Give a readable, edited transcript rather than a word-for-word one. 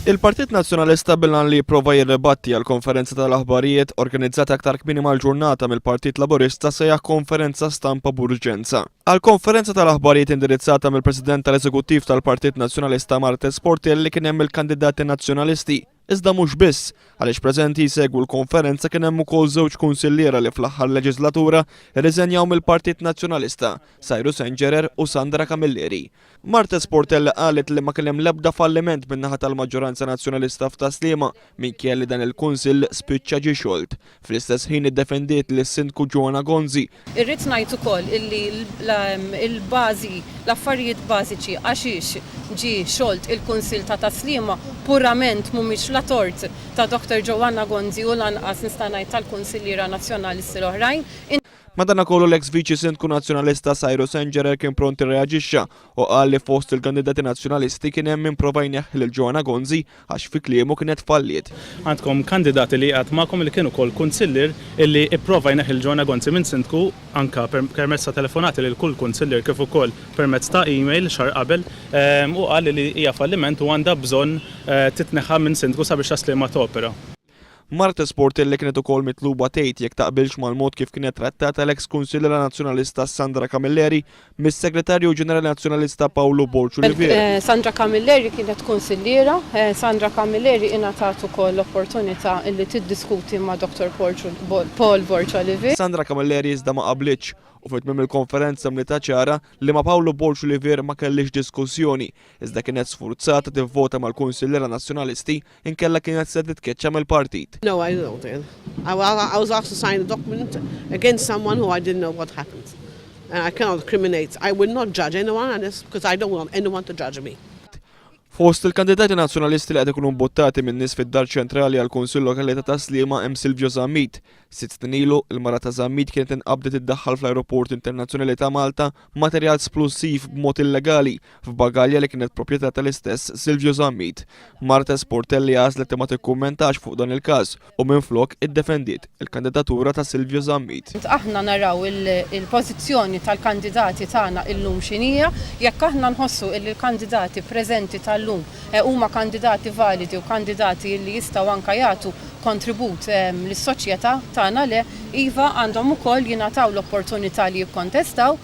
Il-Partit Nazzjonalista bil-għan li jipprova jirribatti għal konferenza tal-aħbarijiet organizzata aktar kmieni mal-ġurnata mill-Partit Laburista sejjaħ konferenza stampa b'urġenza. Għal konferenza tal-aħbarijiet indirizzata mill-President tal-Eżekuttiv tal-Partit Nazzjonalista Marthese Portelli kien hemm il-kandidati nazzjonalisti. Iżda mhux biss, għaliex preżenti jsegwu l-konferenza kien hemm ukoll żewġ kunsilliera li fl-aħħar leġislatura rriżenjaw mill-Partit Nazzjonalista, Cyrus Engerer u Sandra Camilleri. Marthese Portelli qalet li ma kien hemm l-ebda falliment min-naħa tal-maġġoranza nazzjonalista f'Tas-Sliema minkejja li dan il-kunsill spiċċa ġie xolt. Fl-istess ħin iddefendiet lis-Sindku Joanna Gonzi. Irrid ngħid ukoll illi l-bażi, l-affarijiet bażiċi għaxiex ġie xolt il-Kunsill ta' Tas-Sliema purament mhumiex la tort ta' Dr. Joanna Gonzi u lanqas nista' ngħid tal-kunsilliera nazzjonalisti l-oħrajn. Madanakollu l-eks Viċi Sindku Nazzjonalista Cyrus Engerer kien pront irreaġixxa u qal li fost il-kandidati nazzjonalisti kien hemm min prova jneħħi lil Joanna Gonzi għax fi kliemu kienet falliet. Għandkom kandidati li qiegħed magħkom li kien ukoll kunsillier illi ipprova jneħħi lil Joanna Gonzi minn sindku anka permezz ta' telefonati lil kull kunsillier kif ukoll permezz ta' email xahar qabel u qal li hija falliment u għandha bżonn titneħħa minn sindku sabiex Tas-Sliema topera. Marthese Portelli kienet ukoll mitluba tgħid jekk taqbilx mal-mod kif kienet trattata l-eks kunsilliera Nazzjonalista Sandra Camilleri mis-Segretarju Ġenerali Nazzjonalista Pawlu Borg Olivier. Sandra Camilleri kienet kunsilliera. Sandra Camilleri ingħatat ukoll l-opportunità li tiddiskuti ma' Dr. Paul Borg Olivier. Sandra Camilleri iżda ma qablitx u fi tmiem il-konferenza mlitha ċara li ma' Pawlu Borg Olivier ma kellhiex diskussjoni iżda kienet sfurzata tivvota mal-kunsilliera Nazzjonalisti inkella kienet se titkeċċa mill-partit. No, I don't. I was asked to sign a document against someone who I didn't know what happened. And I cannot criminate. I will not judge anyone because I don't want anyone to judge me. Fost il-kandidati nazzjonalisti li qed ikunu mbuttati minn nies fid-Dar Ċentrali għal Kunsill Lokali ta' Tas-Sliema hemm Silvio Zammit. 6 snin ilu, il-mara ta' Zammit kienet inqabdet iddaħħal fl-Ajruport Internazzjonali ta' Malta materjal splussiv b'mod illegali f'bagalja li kienet proprjetà tal-istess Silvio Zammit. Marthese Portelli għażlet li ma tikkummentax fuq dan il-każ u minflok iddefendiet il-kandidatura ta' Silvio Zammit. Aħna naraw il-pożizzjoni tal-kandidati tagħna illum x'inhija, jekk aħna nħossu li l-kandidati preżenti tal-lum huma kandidati validi u kandidati li jistgħu anka jagħtu kontribut lis-soċjetà tagħna le, iva għandhom ukoll jingħataw l-opportunità li jikkontestaw.